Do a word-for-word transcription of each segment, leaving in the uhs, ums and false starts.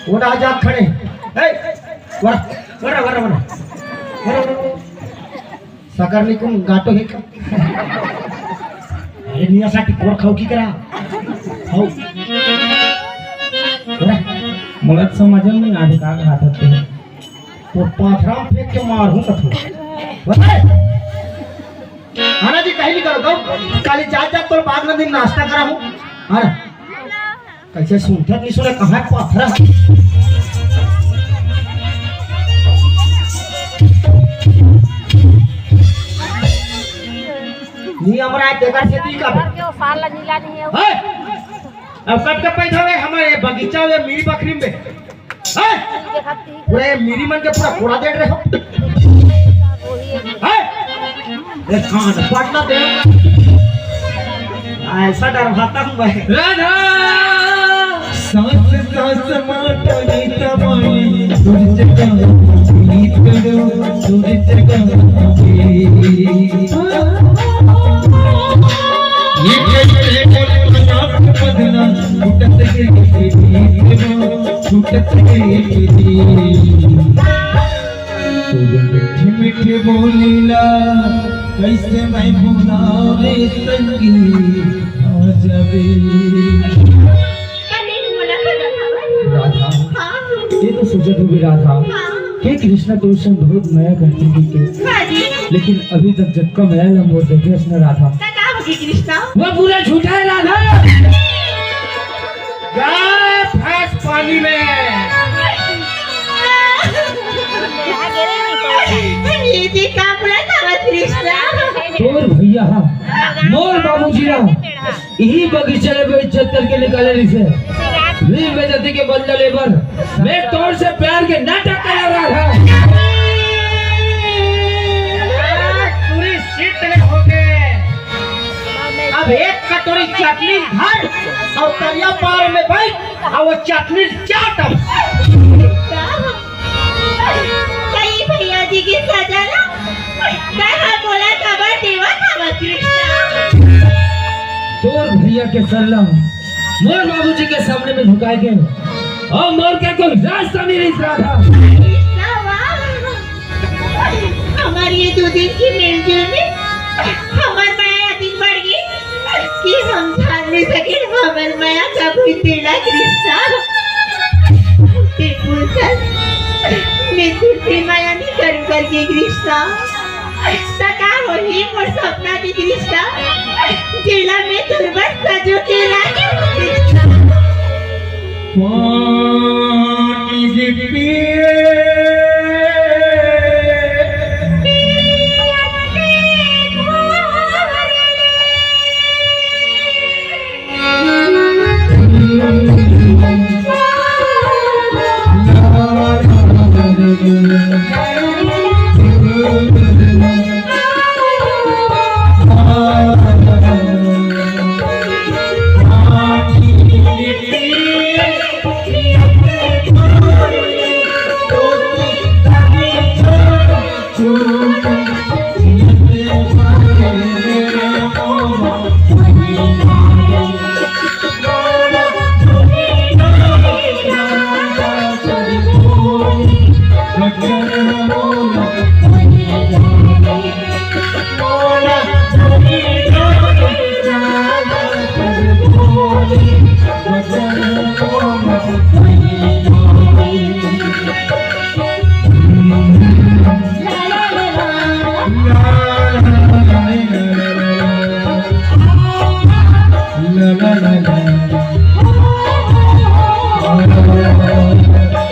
वो ना जा खड़े। ए, वरा, वरा, वरा, वरा। वरा, वरा। सकरनी कुन गाटो हे का? अरे निया सा टिकोर खाऊ की करा? खाऊ। वरा। मोला तो समझ में नहीं आवे का खात हते। तो पाथरा फेंक के मारहूं कथू। वरा। आना जी कहीं नहीं करो, गौ। काली जात जात तोर बाग नदी नाश्ता करा हूं। आना। कैसे सुनते नहीं सुने, कहाँ पाथरा? नहीं, हमरा तेकर से दी का। क्यों साल ला नीला नहीं है? है? अब कब कब पैदा हुए हमारे बगीचा हुए मेरी बकरी में? हैं? पूरे मेरी मन के पूरा कोड़ा दे रहे हो। हैं? ए, कान पटना दे। ऐसा डर खाता हूँ मैं। राधा। सांस सांस माटनी तमाई, तुझ जगह प्रीत करो, तुझ जगह प्रीत। ये कैसे बोल बदला, छूटत गए प्रीत, छूटत गए प्रीत। तोर मीठे मीठे बोली ला, कैसे मैं भुलावे संगी, आ जावे। कने मोला का बतावा? राधा, हाँ। ये तो सोचत होबे राधा, हाँ। के कृष्णा तोर संग बहुत मया करथे के। हाँ जी। लेकिन अभी तक जतका मया ला मोर देखे हस ना राधा, का, का होगे कृष्णा? वो पूरा झूठा है राधा। जा फंस पानी में। ये जी का बोला था कृष्णा? तोर भैया हा, मोर बाबूजी ला इही बगीचा ले बेइज्जत करके निकाले रहिसे। वीर बेइज्जती के बदला ले बर मैं तोर से प्यार के नाटक करा राधा। पूरी सीट में होके अब एक कटोरी चटनी धर और तरिया पार में बैठ और वो चटनी चाट। कहीं भैया जी की सजा ला, मैं हर बोला खबर देवा था कृष्णा। तोर भैया के सरलम मोर बाबूजी के सामने में झुकाए के और मोर के कोई रास्ता नहीं रह रहा था। कृष्णा वाह। हमार ये दो दिन की मिलजुल में हमार मया अतिक बढ़ गई कि हम जान नहीं सके हमार मया कब हुई तेला कृष्णा। ते पूछत, मैं तुझसे मया नहीं करूं करके कृष्णा। सकार होही मोर सपना की कृष्णा। जेला मैं तुरबत सजो के लागे कृष्णा। पानी भी पिए।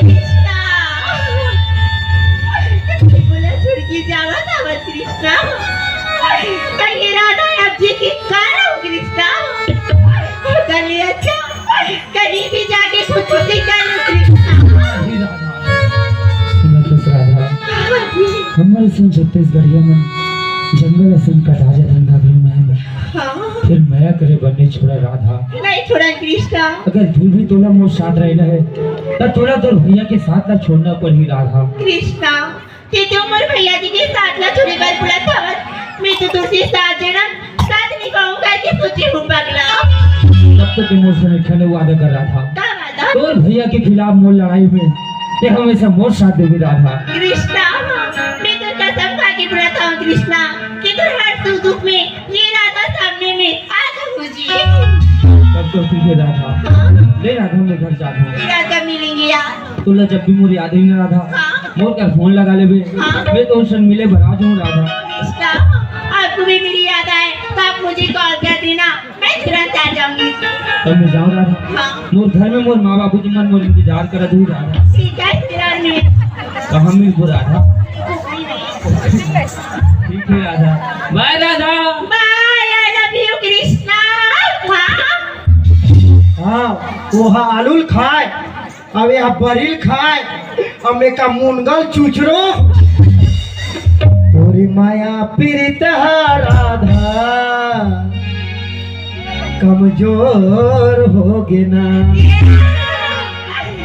कृष्णा। बोला छुड़की जावा तावत कृष्णा। कहीं राधा अब जी की कार हो कृष्णा। कल अच्छा कहीं भी जाके कुछ नहीं कर लो कृष्णा। सुन तो राधा, हाँ जी। हमर सुन छत्तीसगढ़िया में जंगल असन कटा जा धंधा भी में। हाँ। फिर मया करे बनने छोड़ा राधा। नहीं छोड़ा कृष्णा। अगर फिर भी तोला मोर साथ रहना है, तो तोला तोर भैया के साथ ना छोड़ना पड़ी राधा। कृष्णा, ते तो मोर भैया जी के साथ ला छोड़े बर बोलत हवस। मैं तो तुझसे साथ देना, साथ निभाऊंगा के सोचे हूँ पगला। तो ते मोर से एक ठन वादा कर राधा। का वादा? तोर भैया के खिलाफ मोर लड़ाई में ते हमेशा मोर साथ देबे राधा। कृष्णा, मैं तो कसम खा के बोलत हँव कृष्णा, कि तोर हर सुख दुख में ये राधा सामने में आ जाऊँ जी। तब तो ठीक है राधा। हाँ? ले राधा, मैं घर जात हँव। फिर राधा मिलेंगे यार। तोला जब भी मोर याद आही ना राधा, हाँ। मोर कर फोन लगा लेबे। हाँ। मैं तो उस दिन मिले बर आ जाऊँ राधा। कृष्णा, आपको भी मेरी याद आए तो आप मुझे कॉल कर देना, मैं तुरंत आ जाऊंगी। तब मैं जाऊँ राधा। हाँ। मोर घर में मोर माँ बाबूजी मन मोर इंतजार करत होही राधा। ठीक है, इंतजार में। कहाँ मिलबो राधा? नहीं, नहीं। ठीक है राधा। बाय राधा। बाय, I love you कृष्णा। हाँ। हाँ, वो हा आलू ल खाए। अब ये बरिल खाए, अब मैं का मुनगल चुचरो। तोरी माया पीरित हा राधा, कमजोर हो गे ना।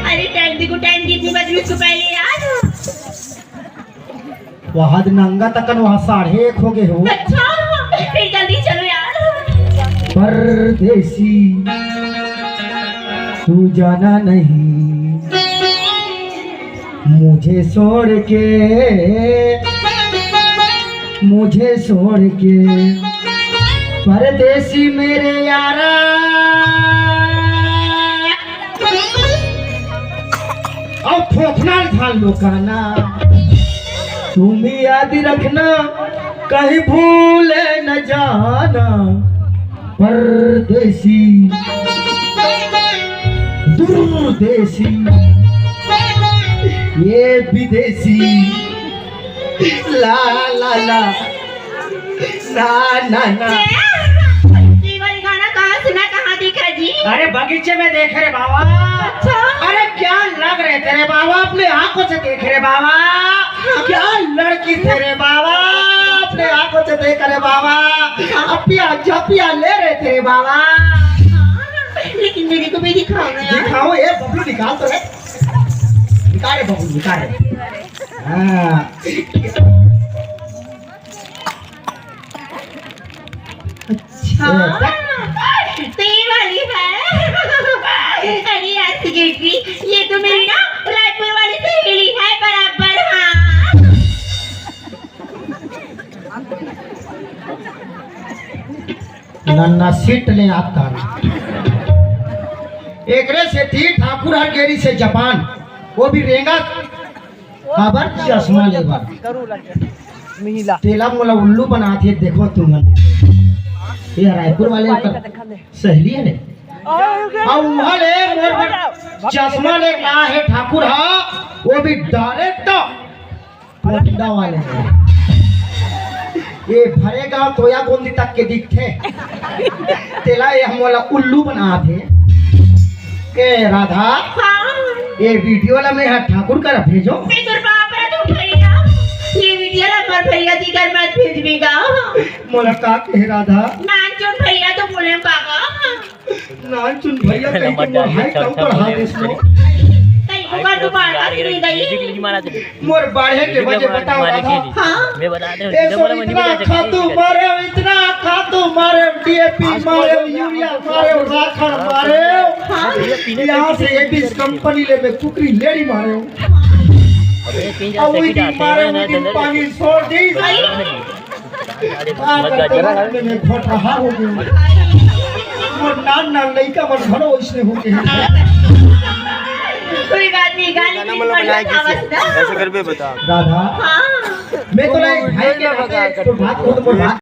अरे टाइम देखो, टाइम कितनी बज रही, उसको पहले यार। वहाँ नंगा तकन वहाँ साढ़े एक हो गे हो। अच्छा, फिर जल्दी चलो यार। परदेसी, तू जाना नहीं मुझे छोड़ के, मुझे छोड़ के, परदेसी मेरे यारा। अउ थोथना झाल लोकाना, तुम भी याद रखना, कहीं भूल न जाना। परदेसी, दुर्देसी, ये विदेशी, ला ला ला। ना, ना, ना। ये वाली गाना कहाँ सुना, कहाँ देखा जी? अरे बगीचे में देखे रे बाबा। अच्छा। अरे क्या लग रहे थे रे बाबा, अपने आंखों से देखे रे बाबा। क्या लड़की थे रे बाबा, अपने आंखों से देखे रे बाबा। अपिया जपिया ले रहे थे रे बाबा। हाँ, लेकिन मेरे को भी दिखाओ ना यार। दिखाओ, ये बबलू निकाल तो रे। निकाल रे बबलू, निकाल रे। हाँ। अच्छा, तो ये वाली है। अरे यार, secretary, ये तो मेरी ना रायपुर वाली सहेली है बराबर। हाँ। नन्ना सीट ले आता। एकरे सेती ठाकुर हर गे रिहिस हे जापान, वो भी रेंगत। काबर? चश्मा ले बर। तेला मोला उल्लू बनाथे, देखो तुमन। ये रायपुर वाले ओकर सहेली हे ने। अउ उहाँ ले मोर बर चश्मा ले आए हे ठाकुर हा, वो भी direct पोटला वाले हे। ये भरे गांव तोया गोंदी तक के दिखथे। तेला ये मोला उल्लू बनाथे। ए राधा, हाँ। ये video ला मैं हा ठाकुर करा भेजों। मैं तोर बाप ला तो भैया, ये video ला मोर भैया जी कर मत भेजबे गा। मोला का कहे राधा? नानचुन भैया तो बोले बाबा। नानचुन भैया कहीं के मोर हाई का ऊपर हाथ इसमें। कहीं को कर दो बाहर का सुनी गई। मोर बाढ़े के वजह बताओ राधा। हाँ। मैं बता दे, ए सब इतना खातू मारे, इतना खातू मारे, डीएपी मारे, यूरिया मारे, राखड़ मारे। हाँ। यहाँ से एबिस कंपनी ले मैं कुकरी लेडी मारे। अब वही दिन मारे, वही दिन पानी छोड़ दी। का करथे, में घोटाहा हो गयो। मोर नान नान लइका मन घलो ओइसने हो गए। कोई बात नहीं, गाली गाना भी मतलब मत बनाए बतावस किसी। ना। ऐसे कर बे बता। राधा, हाँ। मैं तो ना एक भाई के नाते तो बात को तो बात